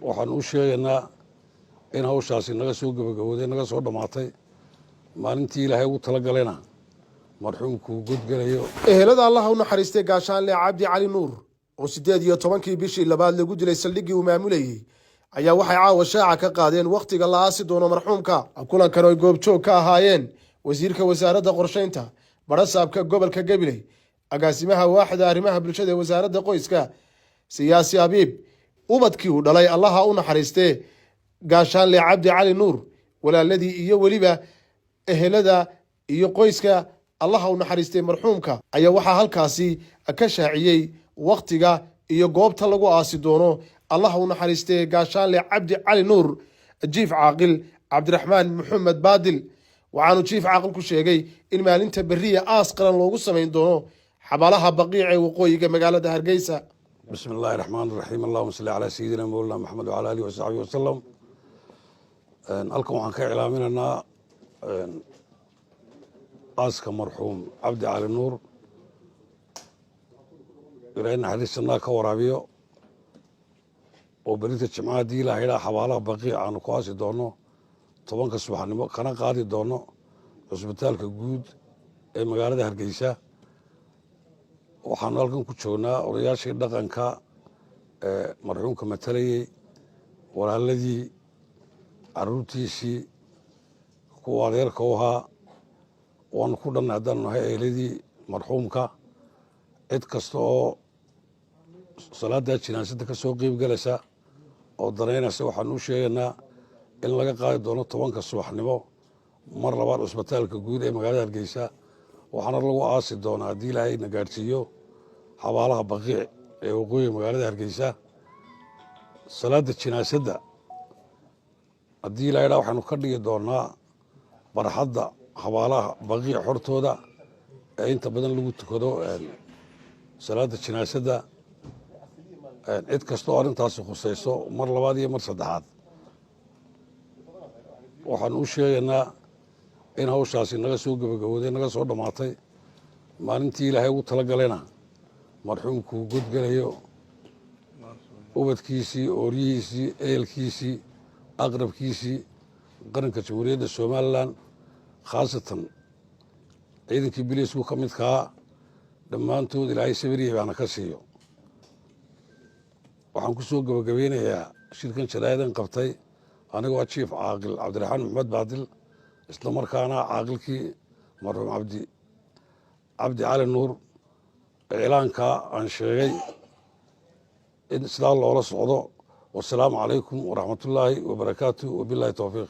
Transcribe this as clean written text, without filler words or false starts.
Waxaanu u sheegaynaa in hawshaasi naga soo gebagabooday, naga soo dhammaatay. Maalintii Ilaahay ugu talagalayna marxuumkuu godgelayo. Ehelada Allaha u naxariistay Gaashaanle Cabdi Cali Nuur, oo 18-kii bishii labaad lagu dilay saldhiggii uu maamulayey, ayaa waxay caawa shaaca ka qaadeen wakhtiga la aasi doono marxuumka. Kulankan oy goobjoog ka ahaayeen wasiirka wasaaradda qorshaynta, badhasaabka gobolka Gabiley, agaasimaha waaxda arrimaha bulshada ee wasaaradda qoyska, siyaasi Abiib, ubadkii uu dhalay Allaha u naxariistee Gaashaanle Cabdi Cali Nuur, walaaladii iyo weliba ehelada iyo qoyska Allaha u naxariistay marxuumka, ayaa waxaa halkaasi ka shaaciyey wakhtiga iyo goobta lagu aasi doono Allaha u naxariistay Gaashaanle Cabdi Cali Nuur, Jiif Caaqil Cabdiraxmaan Maxamed Baadil. Waxaanu Jiif Caaqil ku sheegay in maalinta berriya aas qaran loogu samayn doono xabaalaha Baqiic ee waqooyiga magaalada Hargeysa. بسم الله الرحمن الرحيم، اللهم صل على سيدنا مولانا محمد وعلى آله وصحبه وسلم. Halkan waxaan ka iclaaminaynaa aaska marxuum Cabdi Cali Nuur, Ilaahay naxariis jannaa ka waraabiyo, oo berinta Jimcaha, haddii Ilaha idhaa, xabaalaha Baqiic aanu ku aasi doono 10-ka subaxnimo, kana qaadi doono cusbitaalka guud ee magaalada Hargeysa. Waxaanu halkan ku joognaa odayaashii dhaqanka ee marxuumka matalayey, walaaladii, caruurtiisii, kuwa adeerka u ahaa. Waanu ku dhannay haddaanu nahay eeladii marxuumka. Cid kasta oo salaaddaa jinaasada ka soo qeyb galaysa oo danaynaysa, waxaanu u sheegaynaa in laga qaadi doono 10-ka subaxnimo mar labaad cusbitaalka guud ee magaalada Hargeysa, waxaana lagu aasi doonaa, haddii Ilaahay na gaadhsiiyo, xabaalaha Baqiic ee waqooyiga magaalada Hargeysa. Salaadda jinaasadda, haddii Ilahay dhaa, waxaanu ka dhigi doonaa barxadda xabaalaha Baqiic hortooda ee inta badan lagu tukado salaadda jinaasadda. Cid kasta oo arrintaasi khusayso, mar labaad iyo mar saddexaad waxaanu u sheegaynaa in hawshaasi naga soo gebagabooday, naga soo dhammaatay. Maalintii Ilaahay ugu talagalayna marxuumkuu godgelayo. Ubadkiisii, ooryihiisii, ehelkiisii, aqrabkiisii, qaranka Jamhuuriyadda Somaliland, khaasatan ciidankii biliisku ka midkaa, dhammaantood Ilaahay sabiriya baana ka siiyo. Waxaan ku soo gebagabeynayaa shirkan jaraa'idan qabtay anigoo Jiif Caaqil Cabdiraxmaan Maxamed Baadil, isla markaana caaqilkii marxuum Cabdi Cali Nuur, iclaanka aan sheegay in sidaa loola socdo. Wasalaamu calaykum waraxmatullaahi wabarakaatu, wabilahi towfiiq.